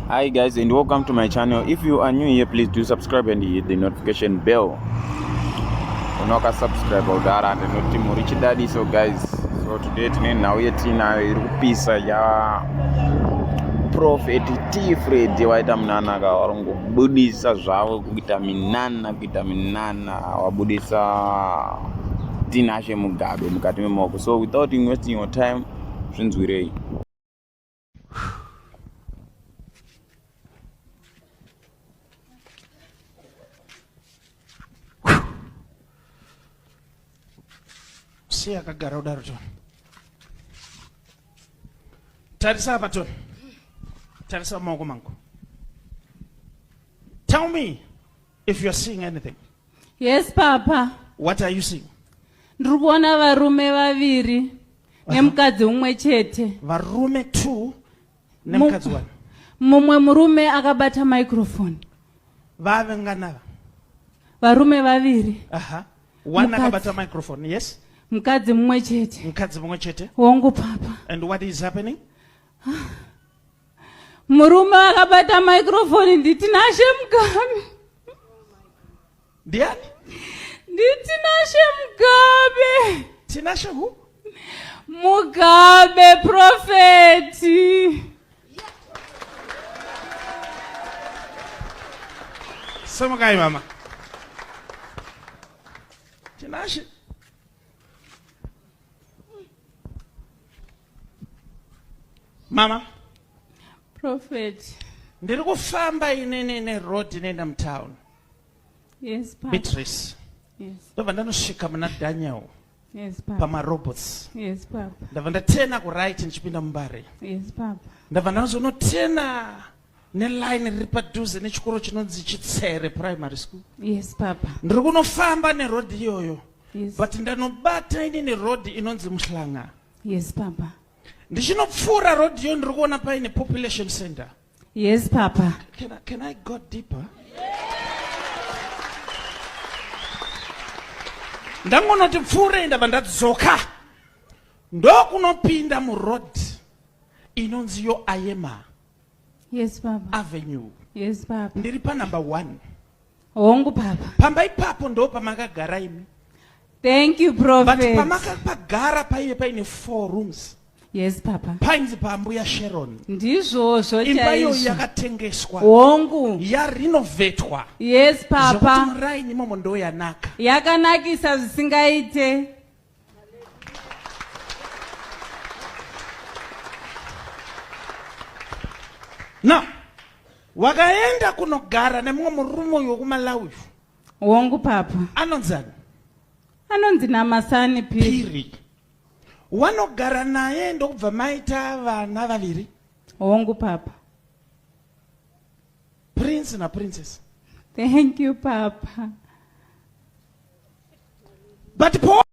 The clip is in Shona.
Hi guys and welcome to my channel. If you are new here, please do subscribe and hit the notification bell. Unoka subscribe kudhara ndinoti muri chidadiso guys. So today tine nhau yetinayo iri kupisa ya Prophet T Freddy waita munana ka warongobudisa zvavo kuita minana kuita minana wabudisa Tinashe Mugabe mukati memaoko. So without wasting your time zvinzwirei. Sei akagara kudaro Tony? Tarisa apa Tony. Tarisa maoko mangu. Tell me if you are seeing anything. Yes papa. What are you seeing? Ndiri kuona varume vaviri nemukadzi umwe chete. Varume two nemukadzi one. Mumwe murume akabata microphone. Vave nganava? Varume vaviri. Aha. One akabata microphone, yes. Mukadzi mumwe chete. Mukadzi mumwe chete. Hongu papa. And what is happening? Murume akabata microphone ndiTinashe Mugabe. Ndiani? NdiTinashe Mugabe. Tinashe who? Mugabe prophet. Simukai mama. Tinashe. Mama. Prophet. Ndiri kufamba inini neroad inoenda mutown. Yes, Papa. Beatrice. Yes. Ndobva ndanosvika muna Daniel. Yes, Papa. Pamarobots. Yes, Papa. Ndabva ndatena kuright ndichipinda mumbare. Yes, Papa. Ndabva ndazonotena neline riri padhuze nechikoro chinonzi Chitsere Primary School. Yes, Papa. Ndiri kunofamba neroad iyoyo. Yes. But ndanobata inini road inonzi Muhlanga. Yes, Papa. Ndichinopfuura road iyo ndiri kuona paine population center. Yes, Papa. Can I go deeper? Ndangonoti pfuurei ndabva ndadzoka ndokunopinda muroad inonzi yo Ayema. Yes, Papa. Avenue. Yes, Papa. Ndiri pa number 1. Hongu, Papa. Pamba ipapo ndo pamakagara imi. Thank you, Prophet. But pamakapagara paive paine 4 rooms. Yes, Papa. Painzi paambuya Sharon. Ndizvozvo Imba iyoyo chaizvo. yakatengeswa. Hongu. Yarinovetwa. Yes, Papa. Zvekuti muraini imomo ndo yanaka. Yakanakisa zvisingaite. Now, wakaenda kunogara nemumwe murume uyu wekuMalawi. Hongu, Papa. Anonzi ani? Anonzi Namasani Piri. Piri. Wanogara naye ndokubva maita vana vaviri. Hongu, Papa. Prince na Princess. Thank you, Papa. But po